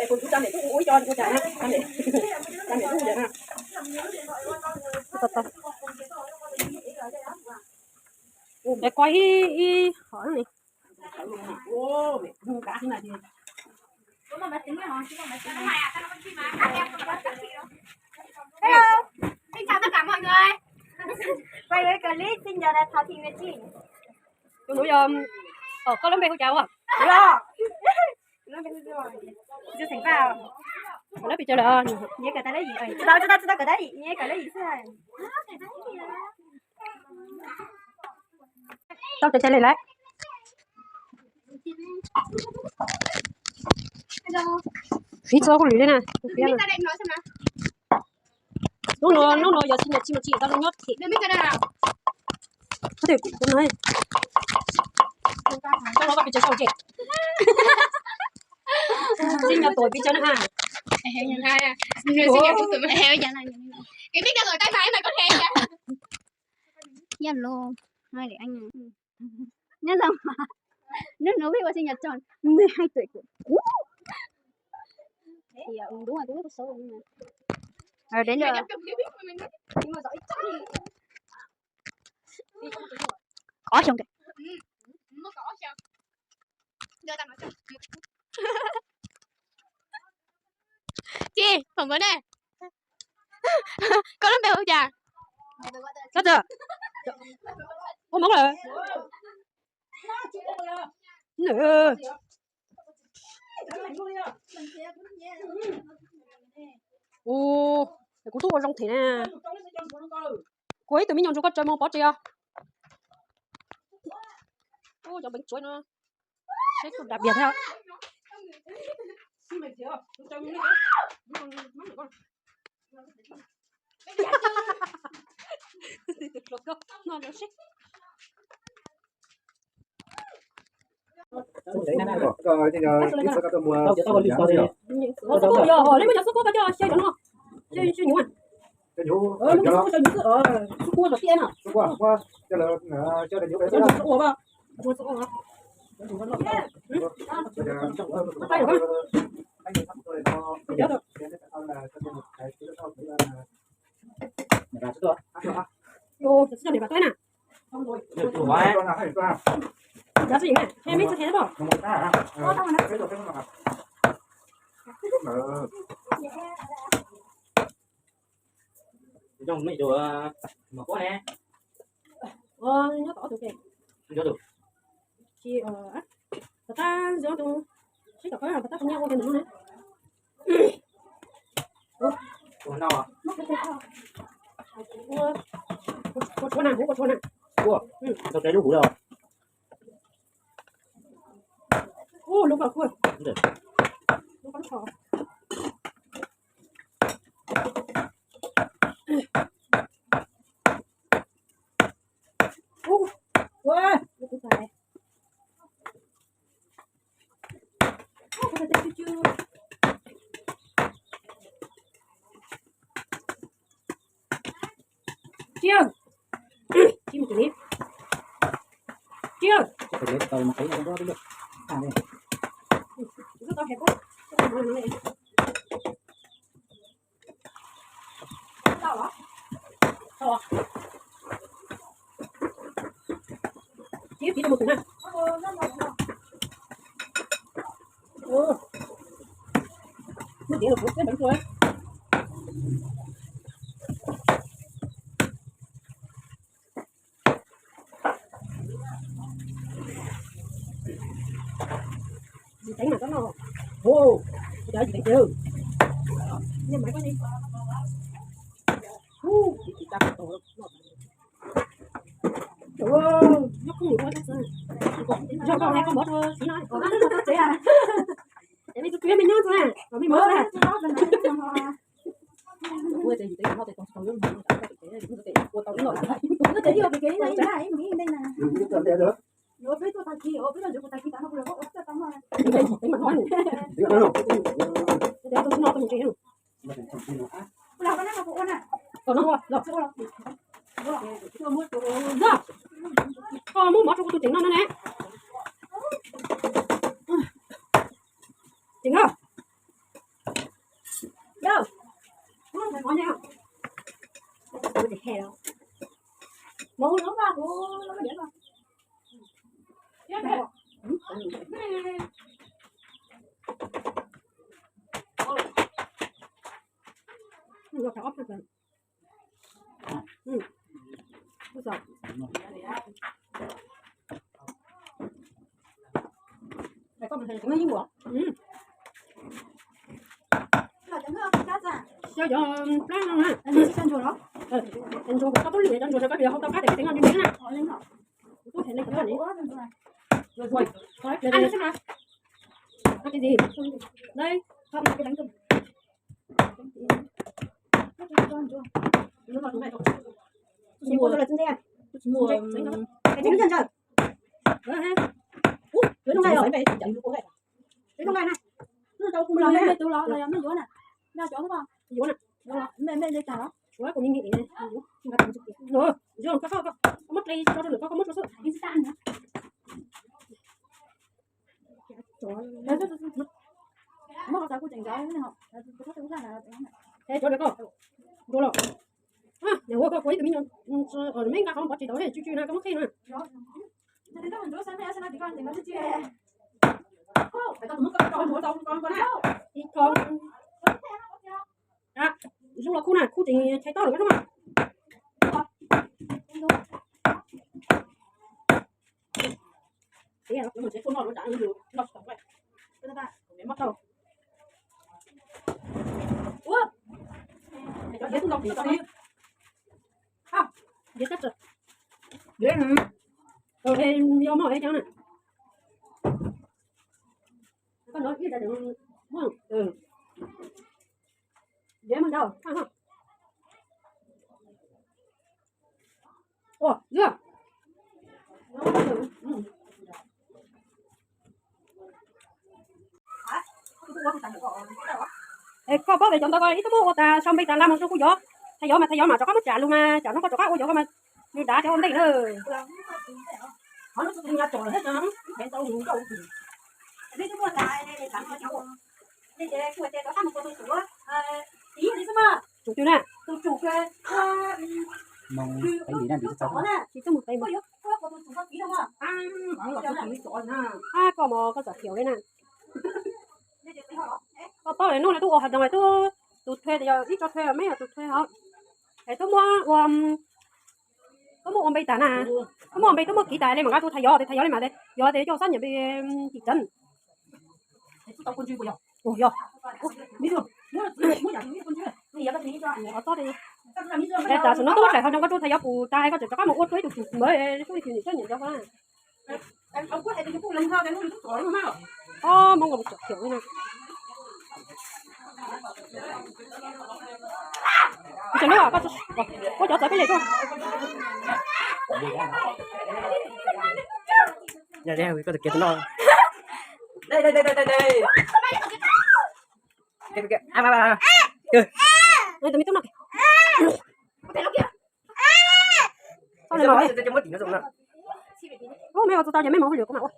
Kuv tsa niam tub ua ib co ua cas na, tsa niam, tsa niam tub ua cas na. Tau, tau. Ua koj ib, ib hom ni. Hello, xin chào tất cả mọi người. Quay với clip xin nhờ là Thảo Thị Nguyệt Trinh. Tus nus yog, koj lub npe hu cas ua? Tus nus yog, tus Thành Pao. Lab pis cawv lawm. Nhớ cài đặt lớp gì? Ê, tsis tau, tsis tau, tsis tau cài đặt gì. Nhớ cài lớp gì xwb. Tau cov cai li lawm. Fiv txog kuv lwm li na. Hnub no, hnub no yog sinh nhật Trinh, Trinh tau nyob thiab. Có thể cũng có nói. Trong đó có picture sau. Sinh nhật tuổi picture nữa ha. Người sinh nhật của tụi mình. Cái biết đâu rồi, tay phải mà có thể kìa. Zalo. Hai để anh. Nhớ rằng mà nước nó biết qua sinh nhật tròn mười hai tuổi của Cú. Thì ừ, đúng rồi, cũng biết số nhưng mà. Ờ, đến giờ. Có không kìa. Chi, phòng có đây. Có lắm đâu chà. Có chưa? Có món rồi. Ua, kuv twb ua zoo thiab na. Kuv ib tug me nyuam ntsug koj tsaws mus pov tsev os. Ua cov beev tsuav no. Seb kuj dam biag thiab. Ib xwb koj tuaj mua xub kuab yog, ib xwb koj coj xyaw cov no, xyaw nyuv. Xub kuab, xub kuab, xub kuab, coj lawv coj nyuv, xub kuab, xub kuab. Nyob tom ob tug ke. Tsis, tom tab zoo tus, sib tom qab tom tab nyiaj ua ke ntawm no na. Ua tshuav na, ua tshuav na. Ua, tau lub huv lawm. Ua lub koj kuj. Riam, tsis mus tim li. Riam. Tsis mus tim na. Muaj tias los kuv teb npam tua. Yim teev mas koj noj. Ua, yim teev tiag. Nyob mas koj ne. Ua, yim teev tas tus noj. Nyob koj mus ua txog, yog koj hais koj mov rau txiv no, tsev a. Es me tus txiv me nyob ntxo na, me mov na. Koj muab mov rau kuv tus tseem no no ne. Tseem no. Cov plab no na, ntsuag kuv tau tub lim cov ntsuag sawv koj pis hau tau qab tias peb teev no ntsuag ntsuag na. Kuv tub hem li cov no li. Qab tias li. Dai. Cov koj, koj ua ib tug me nyuam, me nqa qhov pov tsis tau tsw tsw na koj muab qhij na. Ib ko. Zoo los khub na, khub tseem chais tau lawm koj na. Es koj paub tias cov ntawd ko ib tug muab ua tas sau npe tas nqa mus rau kuv yov. Thaj yov mas thaj yov mas rov qab muab tsam lus mas tsam no koj rov qab ua yov koj mas nws dav cov ua ntej na. Tsum twg na. Tsis txaj muag qe. Ab, koj mos koj txom thiaum li na. Koj paub lawm hnub no twb ua hav zoov lawm, twb tus thuê yog ib tso thuê, meb yog tus thuê hov. Es twb muab ua, twb muab ua npe tas na, twb muab ua npe twb muab kiv tas li mas nqa rau thaj yov, thaj yov li mas yog tias coj xab nyam npe tim tsev. Ua yog. Tam sim no twb muab tsaim hav zoov nqa rau thaj yov pum tas, koj tseem rov qab mus ua rau ib tug tsum ntawd, tsum ntawd. Ob, Hmoob Nkauj txom thiaum li na. Kuv cov lub, kuv cov txawv peb yam tuaj. Koj txawm kiag tus no. Tus me tub no. Ub, mej ua tau ces mej mus hauj lwm kuv mam ua.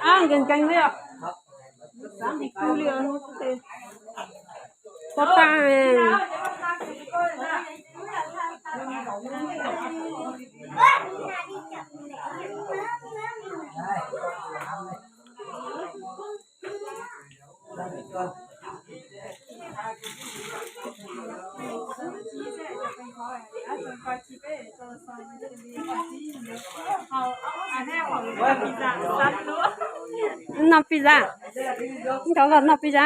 Ab, nkees nkees li os. Xav nti kug li os. Pob tag. Noj pizza. Cov los noj pizza.